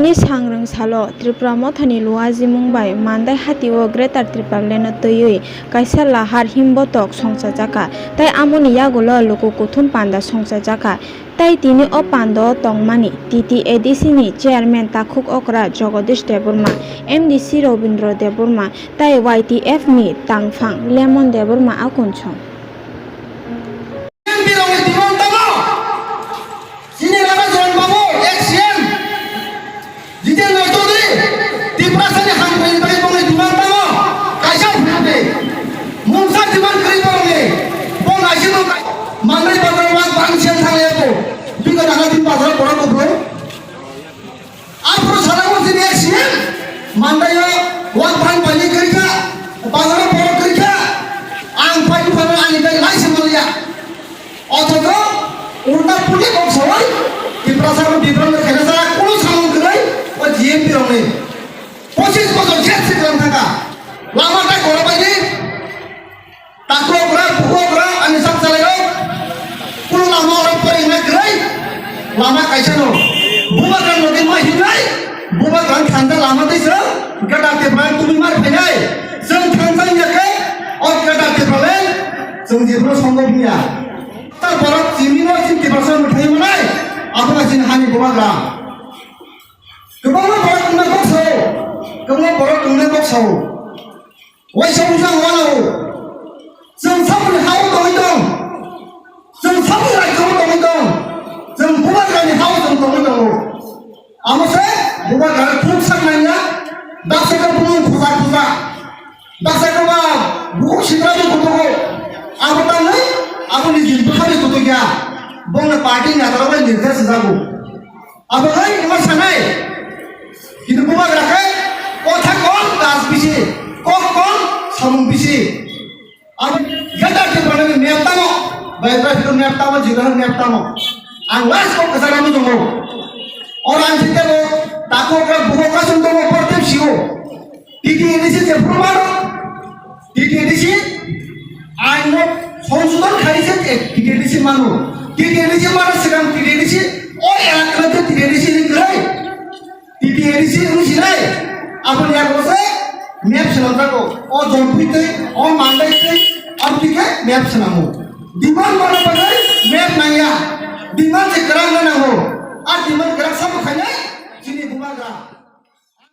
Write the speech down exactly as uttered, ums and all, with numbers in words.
Ni sangrwng salo Tripura Mothani luajimung bai Mandai hatio Greater Tipraland-o twiwi kaisa lahar himbotok songchajakha, tei amoni yagulo luku kuthum panda songchajakha. Tei tini o pando tongmani T T A D C ni chairman Takhuk Okra Jagadish Debbarma, M D C Robindra Debbarma tei Y T F ni tangphang Lemon Debbarma akunchong. Chini Rama Johan Babu, ex C M, Jitendra Chaudhary, Tiprasani hamkrai bai bongni demand tamo, kaisa philipni. Mungsa demand kwrwi borokni, bo naisingno kai-, Mandai bazar wak bang siyan thanglayapo. Biko nana din bazar borok kubro. Aphuru sana mo chini ex C M, Mandai o wak bang bali kwrwi kha, bazar o borok kwrwi kha. Ang pai phano ani bai laisi maliya. Othocho ulta puli kok sawai Tiprasa rok Tiprasa khaina sa kunu samung kwrwi o G M P rokni. Pochis bosor jek se kwrwng thangkha. Lama ta korobaidi takhuk rok, bukhuk rok, ani sak chalai rok. Kunu lama rok pori hwnna kwrwi. Lama kaisa no. Bubagra nodi ma hinai. Bubagra thangkha lama tei se. Gada Tipra tumi mar phainai. Chwng thangkha yakhe. O Gada Tipraland. Chwng jibro songbo buya. Ta borok chini no chin Tiprasa mwthai manai, abo na chin hani bubagra. Kwbangma borok tongna kok sao, kwbangma borok tongna kok sao. Waisa wngsa wano. Chwng saboni hao tongwi tong. Chwng saboni rajyo tongwi tong. Chwng bubagrani hao chwng tongwi tongo. Amo se bubagra thum sak nangya. Baksa khe bumung khusa khusa. Baksa khe ba bukhuk sitra bo kutugo. Abo tanwi aboni jil bwkhani kutukya. Bongni party ni adarok bai nirkhe swnjago. Abo hai ima sanai. Kintu bubagra khe kotha kom kaj bisi, kok kom samung bisi. Abo Greater Tipraland ni map tamo, biographical map tamo, geographical map tamo. Ang last kok kwcharo nw tongo. Oro ang sitebo takhuk rok bukhuk kasung tongo, portep sio. T T A D C je phuru mano, T T A D C ain no songsodhon khai se T T A D C mano. T T A D C mano sigang T T A D C o elaka no T T A D C ni kwrwi. T T A D C wng sinai aboni yago se map swnamjago. O Jampui tei o Mandai tei aboni khe map swnamo. Demand mano bagwi map nangya. Demand se kwrak nango. A demand kwrak sabo khainai chini bubagra.